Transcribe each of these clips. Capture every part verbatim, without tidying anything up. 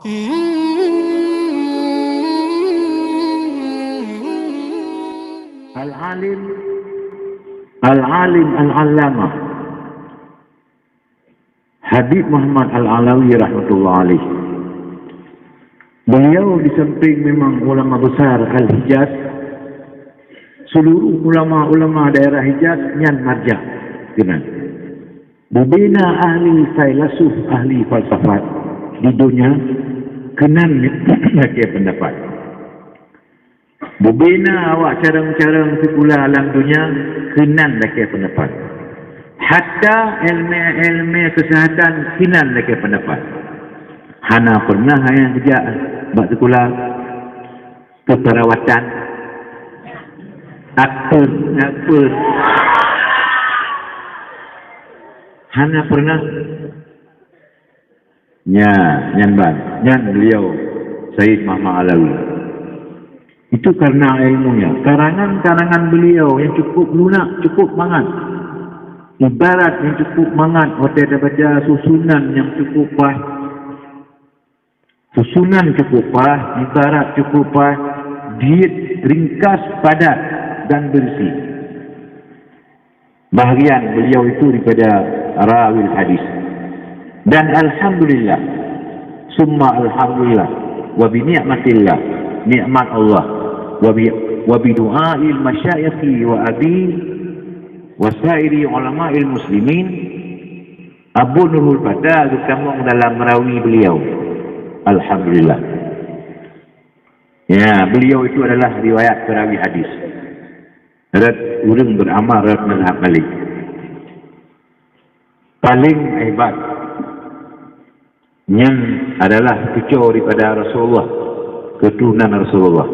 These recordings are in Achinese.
Al-Alim, Al-Alim Al-Allamah Habib Muhammad Al-Alawi rahmatullah alaih. Beliau di samping memang ulama besar Al-Hijaz, seluruh ulama-ulama daerah Hijaz nyan marja keunan. Bubena ahli failasuf, ahli falsafat di donya keunan lakée pendapat. Bubena awak carông-carông sikula lam donya keunan lakée pendapat. Hatta ilmu-ilmu kesehatan keunan lakée pendapat. Hana pernah nyang geujak bak sikula keuperawatan. Apa, apa? Hana pernah. Nya, nyan ban, nyan beliau Said Muhammad Alawi. Itu karena ilmunya. Karangan-karangan beliau yang cukup lunak, cukup mangat. Ibarat yang cukup mangat, watée tabaca susunan yang cukup pas. Susunan cukup pas, ibarat cukup pas, diet ringkas, padat, dan berisi. Bahagian beliau itu daripada rawil hadis. Dan alhamdulillah, summa alhamdulillah, wa bi ni'matillah, nikmat Allah, wa bi, wa bi du'ail masyayikhi wa abi, wa sairi ulama'il muslimin, Abu Nurul Fata geutamong dalam rawi beliau. Alhamdulillah. Ya, beliau itu adalah riwayat perawi hadis. Rot ureuëng beramal rot mazhab Malik. Paling hebat nyan adalah cuco daripada Rasulullah, keturunan Rasulullah.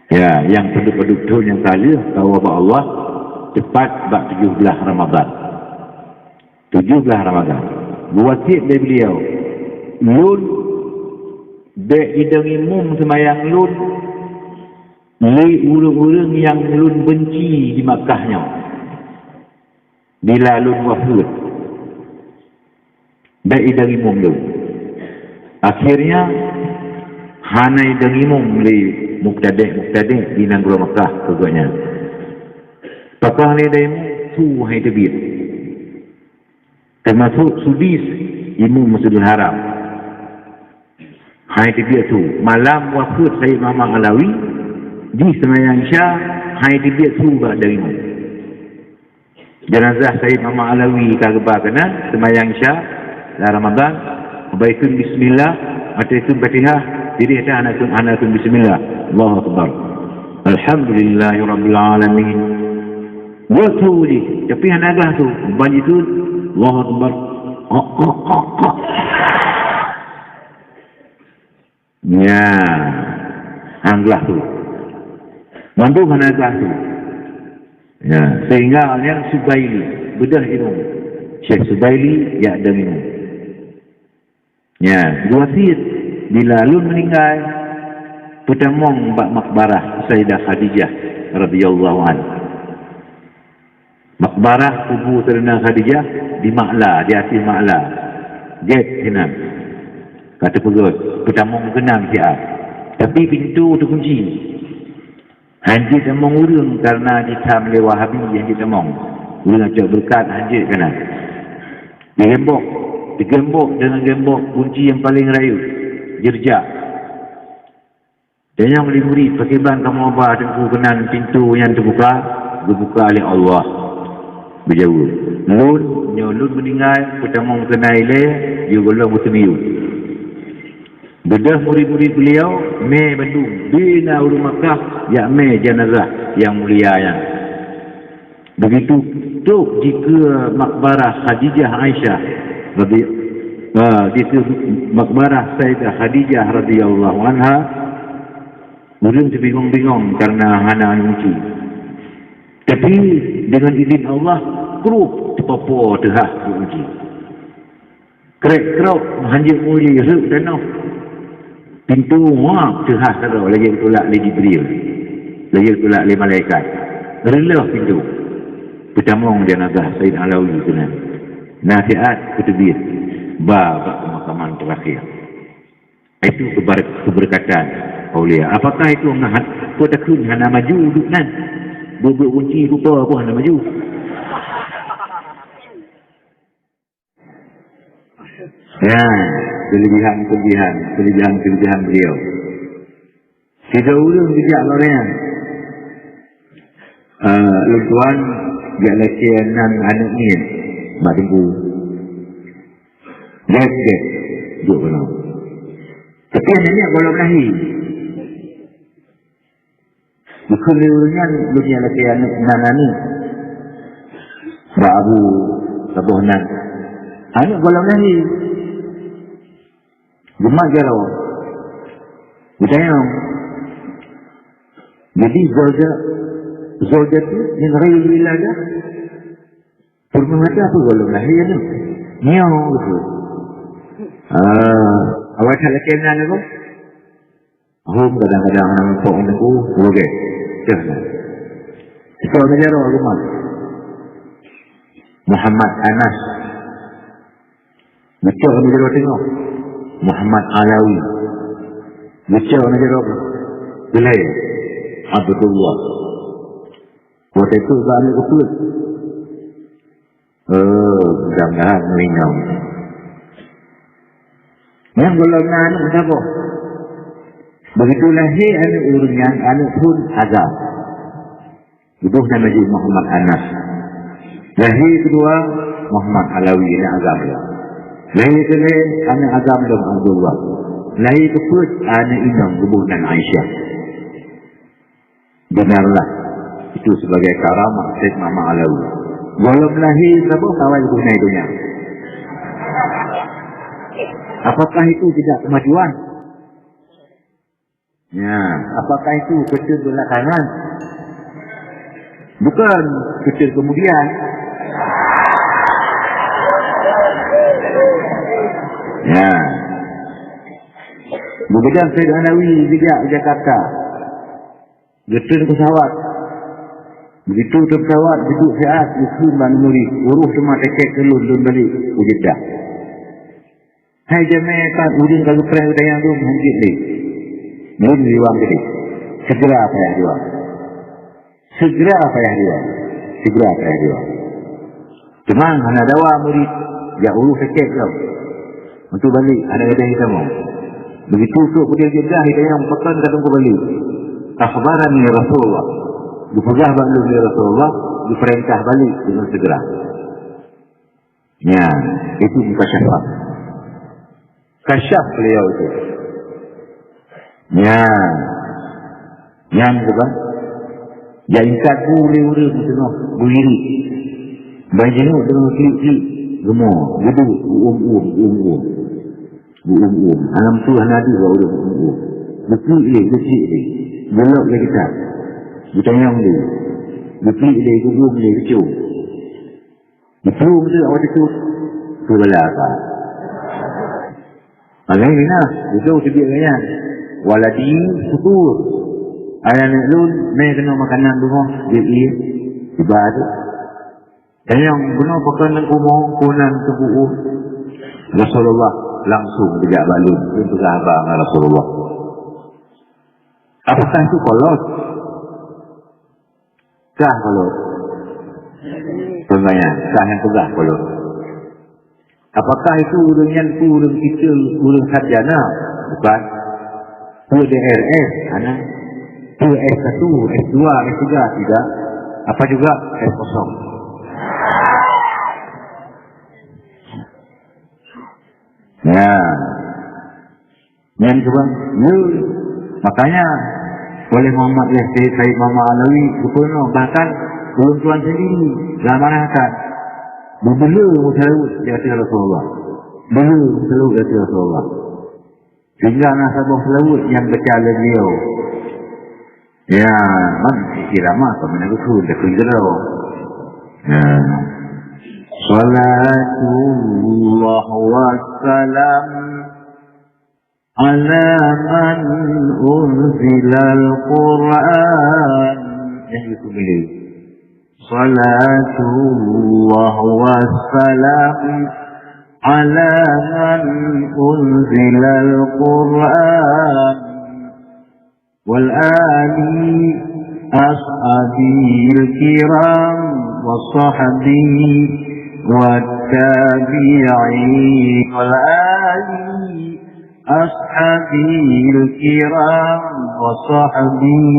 Ya, yang padub-padub thon nyang ka lheueh kawa bak Allah, tepat bak tujoh blaih Ramadan. Tujoh blaih Ramadan. Geuwasiet lé beliau, "Lôn bék idong imum seumayang lôn lé ureuëng-ureuëng nyang lôn beunci di Makkah nyoe. Bila lôn wafeuet, bék idong imum lôn." Akhirnya, hana idong imum lé mubtadi'-mubtadi' di nanggroe Makkah keu gobnyan. Pakon lé idong imum, su hai teubiet. Teumasuk Sudais, imum Masjidil Haram. Hai teubiet su. Malam wafeuet Said Muhammad Alawi, jih seumayang Isya, hai teubiet su bak idong imum. Jenazah Said Muhammad Alawi ka geuba keunan, seumayang Isya lam Ramadan, bak ikheun bismillah, ateueh ikheun Fatihah, jadi hana ikheun, hana ikheun bismillah. Allahu Akbar. Alhamdulillahirabbil alamin. Buet su jih, tapi hana glah su. Ban jih su, Allahu Akbar. Kok, kok, kok, kok. Nya, hana glah su. Mandum hana glah su. Ya, sehingga awaknyan Subaili, beudôh imum. Syekh Subaili, ya, dong imum. Ya, geuwasiet, bila lôn meuninggai, peutamong bak makbarah Sayyidah Khadijah radhiyallahu anha. Makbarah kubu Sayyidah Khadijah di Ma'la, di ateueh Ma'la. Gét hinan. Ka teupeugöt, peutamong keunan siat. Tapi pintoe teukunci. Hanjeuet tamong ureuëng kareuna jitam lé Wahabi hanjeuet tamong. Ureuëng acok beureukat hanjeuet keunan. Digembok, digembok deungon gembok kunci nyang paleng rayeuk, jeurjak. Tanyong lé murit, "Pakriban kamoe ba Teungku keunan pintoe nyan teubuka?" "Geubuka lé Allah," beujaweueb. "Lôn, nyoe lôn meuninggai, peutamong keunan ilée, yue gohlom beuteubiet." Beudôh murit-murit beliau mé bandum, bina ureuëng Makkah jak mé jeunazah nyang mulia nyan. Begitu trok dikeue makbarah Khadijah Aisyah radhi-, ah, dikeue makbarah Sayyidah Khadijah radhiyallahu anha, ureuëng teubingong-bingong kareuna hana kunci. Tapi, deungon idhin Allah, krup teupopo teuhah kunci. Krek-krok hanjeuet muli rheuek tanoh. Pintoe muap teuhah keudroe lagée geutulak lé Jibril, lagée geutulak lé malaikat. Reuloh pintoe. Peutamong jeunazah Said Alawi keunan. Na siat peuteubiet ba bak peumakaman teurakhir. Itu kebar-, keberkatan aulia. Apakah itu ngat-, peue takheun hana maju duek nan? Buet-buet kunci rupa pun hana maju. Ya, kelebihan-kelebihan, kelebihan-kelebihan beliau. Sidroe ureueng geujak lagèe nyan. Ah, lôn tuan jak lakèe nan aneuk miet bak teungku. Gèt-gèt, duek keunoe. Tapi aneuk miet gohlom lahé. Bukon lé ureueng nyan lôn jak lakèe aneuk nan aneuk. Bak abu saboh nan. Aneuk gohlom lahé. Geumat jaroe. Geutanyong. Jadi zauja, zaujatu min ghairi wiladah. Peurumoh mata apa gohlom lahé aneuk? Nyoe geukheun. Ah, awai that lakèe nan apa? Hom kadang-kadang aneuk muphom aneuk ku, lagèe. Cah na. Itu aneuk jaroe agama. Muhammad Anas. Geucok aneuk jaroe teungoh, Muhammad Alawi. Geucok aneuk jaroe teulhèe, Abdullah. Watèe teuk bak aneuk keupeuet. Oh, mudah-mudahan meuinong. Nyang gohlom na aneuk saboh. Begitu lahé aneuk ureueng nyan, aneuk phon Azam. Geuboh nan laju Muhammad Anas. Lahé keudua, Muhammad Alawi, aneuk agam lom. Lahé keulhèe, aneuk agam lom Abdullah. Lahé keupeuet, aneuk inong geuboh nan Aisyah. Dengarlah, itu sebagai karamah Said Muhammad Alawi. Gohlom lahé saboh kawai geuboh nan donya. Apakah itu tidak kemajuan? Ya, apakah itu keuteun belakangan? Bukan, keuteun kemudian. Ya. Geupeugah Said Alawi geujak Jakarta. Geutreun pesawat. Begitu treun pesawat, geuduek siat, geukheun bak murit, "Uroh teuma tiket keu lôn, lôn balek u Jeddah." Hai jamé, pat ureueng ka geupreh geutanyong lôn, han jeuet lé. Lôn jiwang keudeh. Segera payah jiwang. Segera payah jiwang. Segera payah jiwang. Teuma hana dawa murit, jak uroh sakét lom. Untuk balek, hana gadang jitamong. Begitu trok keudeh Jeddah, jitanyong, "Pakon ka teungku balek?" "Akhbarani Rasulullah." Geupeugah bak lôn lé Rasulullah, geupeurintah balek deungon segera. Nyan, itu mukasyafah. Kasyaf beliau itu. Nyan. Nyan bukan. Jak intat bu lé ureueng teungoh beuirit. Ban jinoe deungon klik-klik. Geumo, geuduek, geuuem-uem, geuuem-uem. Geuuem-uem. Alam tu hana deuh bak ureueng geuuem-uem. Geuklik lé, geuklik lé. Geulok lé kitab. Geutanyong lé. Geuklik lé, geuuem lé, geucom. Geupeulom teuk awak teupeu. Peubala ka. Makajih na, beutôi teubiet gaya. Waladi syukur. Ayah aneuk lôn, mé keunoe makanan beungoh, jeuet ié. Tiba tu. Tanyong, "Bunoe pakon teungku mo, keunan teungku?" Rasulullah langsung geujak bak lôn, lôn peugah haba ngon Rasulullah. Apakah itu kolot? Kah kolot? Peunanya, kah nyang peugah kolot. Apakah itu ureueng nyan peue ureueng sipil, ureueng sarjana? Bukan. Peue D R S? Hana. Peue S satu, S dua, S tiga? Tidak. Apa juga? S kosong. Ya. Nyan tu bang, ya. Makanya, oleh Muhammad, oleh Sayyid, Sayyid Muhammad Alawi, geupeugah, bahkan ulôn tuan sendiri, lam arakan, beubeuleue meuseulaweuet di ateueh Rasulullah. Beubeuleue meuseulaweuet di ateueh Rasulullah. Sehingga na saboh seulaweuet nyang baca lé beliau. Ya, man, irama keu meunan geukheun, geukheun keudroe. Ya. Salatullah wassalam ala man unzilal Qur'an. Nyang itu milék. Salatullah wassalam على من أنزل القرآن وعلى آل أصحابه الكرام وصحبه والتابعين وعلى آل أصحابه الكرام وصحبه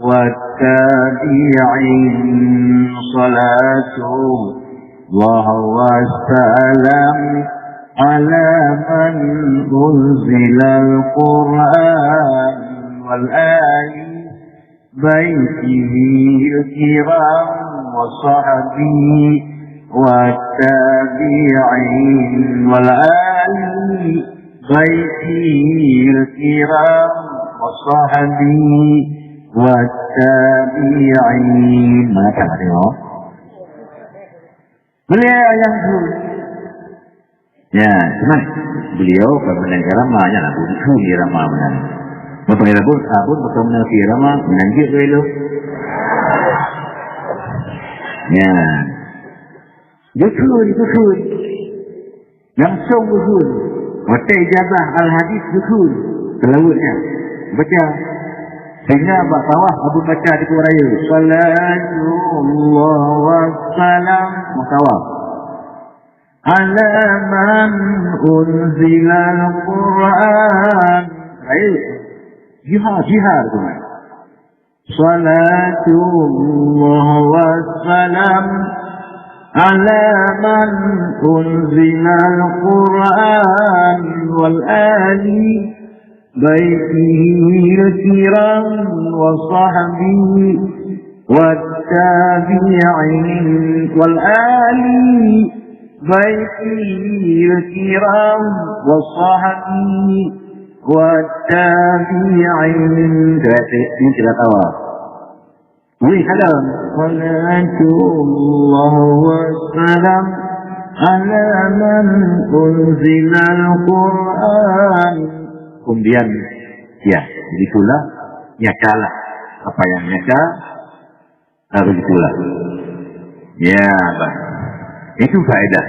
والتابعين صلاة الله وسلام على من أنزل القرآن وعلى آل بيته الكرام وصحبه والتابعين وعلى آل بيته الكرام وصحبه والتابعين. Mana tak ada? Beliau yang dulu. Ya, cuman beliau bukan menang irama, ya lah, bukan irama menang. Bukan irama, bukan menang irama, menang je beliau. Ya. Jukun, jukun. Langsung jukun. Watèe ijazah al-hadis jukun. Selawatnya. Baca. Sehingga bak tawaf Abu baca di raya. Salatullah wassalam. Bak tawaf. Ala man unzilal Qur'an. Raya. Jihar, jihar tu kan. Salatullah wassalam ala man unzilal Qur'an wal ali baitihil kiram wa sahbihi wat tabi'in wal ali baitihil kiram wa sahbihi wat tabi'in. Ini tidak tahu. Wih, salam. Salatullah wassalam ala man unzilal Qur'an. Kemudian, ya, begitulah, nyatalah apa yang nyata, ah, begitulah. Ya, bah. Itu faedah.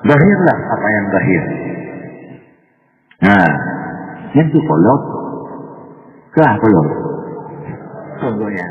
Zahirlah apa yang zahir. Ha, nyan tu kolok. Kah kolok. Contohnya.